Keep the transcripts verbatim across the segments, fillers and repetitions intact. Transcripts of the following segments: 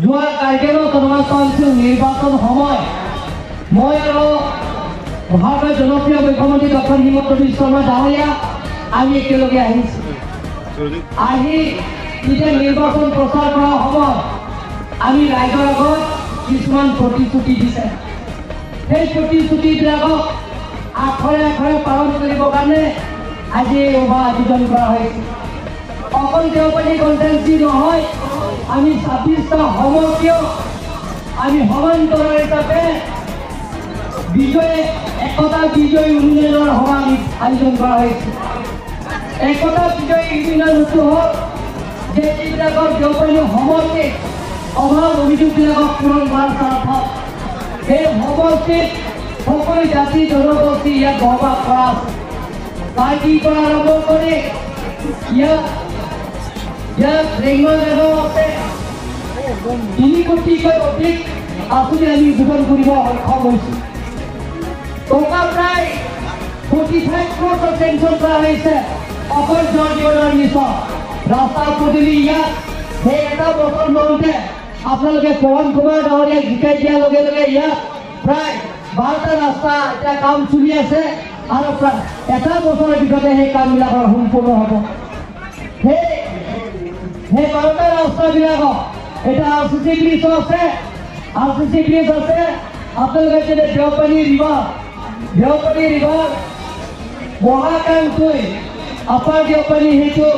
যোৱা কাৰ্বি Anglong autonomous council নিৰ্বাচন সময় মই আৰু ভাৰতৰ জনপ্ৰিয় মুখ্যমন্ত্ৰী ডক্টৰ হিমন্ত বিশ্ব শৰ্মা ডাঙৰীয়া আমি একেলগে আহিছো। আহি যেতিয়া নিৰ্বাচন প্ৰচাৰ কৰা সময়ত আমি ৰাইজৰ আগত কিছুমান প্ৰতিশ্ৰুতি দিছে। সেই প্ৰতিশ্ৰুতিবিলাকক আখৰে আখৰে পালন কৰিবৰ কাৰণে আজি এই সভা আয়োজন কৰা হৈছে। অকল দেওপানী কনষ্টিটুৱেঞ্চি নহয়, আমি ছাব্বিশটা সমষ্টিও আমি সমান্তৰাল হিচাপে বিজয়, একতা বিজয় উন্নয়নৰ সভা আমি আয়োজন কৰা হৈছে। একতা বিজয় উন্নয়ন উৎসৱ হ'ল যে যিবিলাকৰ দেওপানী সমষ্টিত অভাৱ অভিযোগবিলাকক পূৰণ কৰাৰ স্বাৰ্থত সেই সমষ্টিত সকলো জাতি জনগোষ্ঠী ইয়াত বসবাস কৰা আছে। কাৰ্বিৰ পৰা আৰম্ভ কৰি ইয়াত, ইয়াত ৰেংমা গাঁও আছে, তিনি কোটিকৈ অধিক আঁচনি আমি উদ্বোধন কৰিব সক্ষম হৈছো। টকা প্ৰায় ফৰ্টি ফাইভ ক্ৰ'ৰ্ছ চেংচন কৰা হৈছে অকল জল জীৱনৰ মিছন। ৰাস্তা পদূলি ইয়াত সেই এটা বছৰ লওঁতে আপোনালোকে পৱন কুমাৰ ডাঙৰীয়াক জিকাই দিয়াৰ লগে লগে ইয়াত প্ৰায় বাৰটা ৰাস্তা এতিয়া কাম চলি আছে আৰু প্ৰায় এটা বছৰৰ ভিতৰতে সেই কামবিলাকৰ সম্পূৰ্ণ হ'ব। সেই, সেই বাৰটা ৰাস্তাবিলাকক এতিয়া আৰ চি চি ব্ৰিজ আছে, আৰ চি চি ব্ৰিজ আছে, আপোনালোকে যদি দেওপানী ৰিভাৰ, দেওপানী ৰিভাৰ বহা কামকৈ আপাৰ দেওপানী সেইটো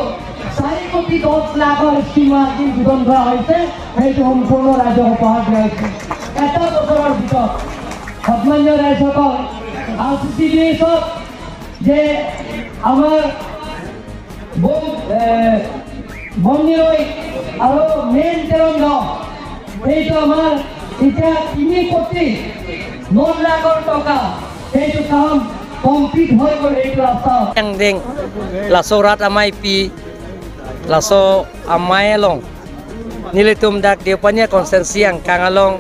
চাৰি কোটি দহ লাখৰ স্কিম আজি উদ্বোধন কৰা হৈছে, সেইটো সম্পূৰ্ণ ৰাইজক উপহাৰ দিয়া হৈছে। এটা বছৰৰ ভিতৰত সন্মানীয় ৰাইজসকল, আৰ চি চি ব্ৰিজত যে আমাৰ বম, এ, বমনিৰৈ আৰু মেইন তেৰণ গাঁও, সেইটো আমাৰ এতিয়া তিনি কোটি ন লাখৰ টকা সেইটো কাম কমপ্লিট হৈ গ'ল, সেইটো ৰাস্তা। Angdeng, laso rat ameipi, laso amei along nelitum dak Deopani a-constituency angkang along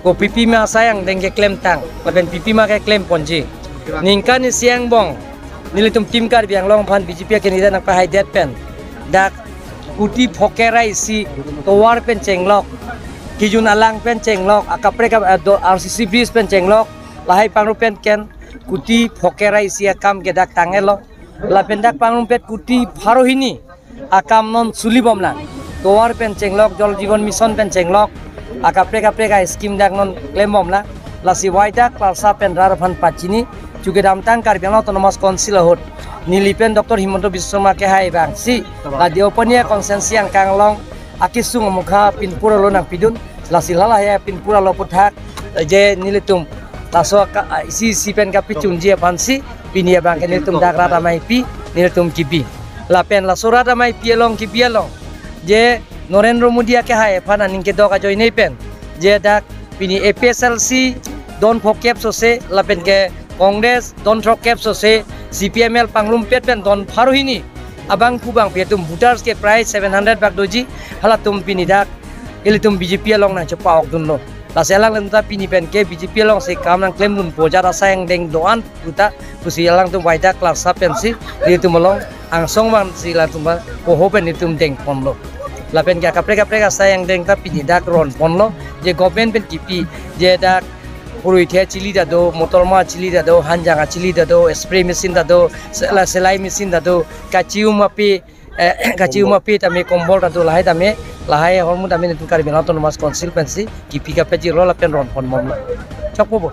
kopi pima asai angdeng keklemtang lapen pipima keklemponji. Ningkan isi angbong nelitum Team Karbi Anglong aphan B J P a-candidate nangpahaidet pen dak kuti phoke ra isi tovar pen chenglok, kijun alang pen chenglok, akaprek a-, do R C C bridge pen chenglok, lahai pangrum pen ken kuti phoke ra isi akam ke dak tang-etlo. Lapen dak pangrumpet kuti pharo hini akam non chulibomlang. Tovar pen chenglok, Jal Jeevan Mission pen chenglok, akaprek kaprek a-scheme dak non klembomlang. Lasi waidak Klarsa pen rat aphan pachini, chukedamtang Karbi Anglong Autonomous Council ahut neli pen Doctor Himanta Biswa Sarma kehai abangsi la Deopani a-constituency angkang along akesung amukha pinpur alo nangpidun. Lasi hala he pinpur alo aputhak je nelitum laso ka, isi isi pen kapachunji aphansi pini abang ke nelitum dak rat ameipi nelitum kipi. Lapen laso rat ameipi along kipi along je Narendra Modi akehai aphan aning kedok ajoine pen je dak pini A P H L C don phokep sose lapen ke Congress don throkkep sose, C P I M L pangrumpet pen don pharo hini abangphu abangpi atum voters ke prai seven hundred bak doji, halatum pini dak ilitum B J P along nangchepa-okdunlo. Lasi alanglitum ta pini pen ke B J P alongsi kam nangklemdunpo, jat asai angdeng do-an puta pusi alangtum waidak Klarsa pensi ilitum along angsong vansi latum ba poho pen ilitum dengponlo. Lapen ke akaprek kaprek asai angdeng ta pini dak ronponlo, je government pen kipi, je dak purui the chili ta do, motorma chili ta do, hanjang achili ta do, spray machine ta do, sela-, selai machine ta do, kachium ape, eh, kachium ape tame kombol ta do, lahai tame, lahai ahormu tame nelitum Karbi Anglong Autonomous Council pensi kipi kapajirlo lapen ronponbomlo. Chokpo bo.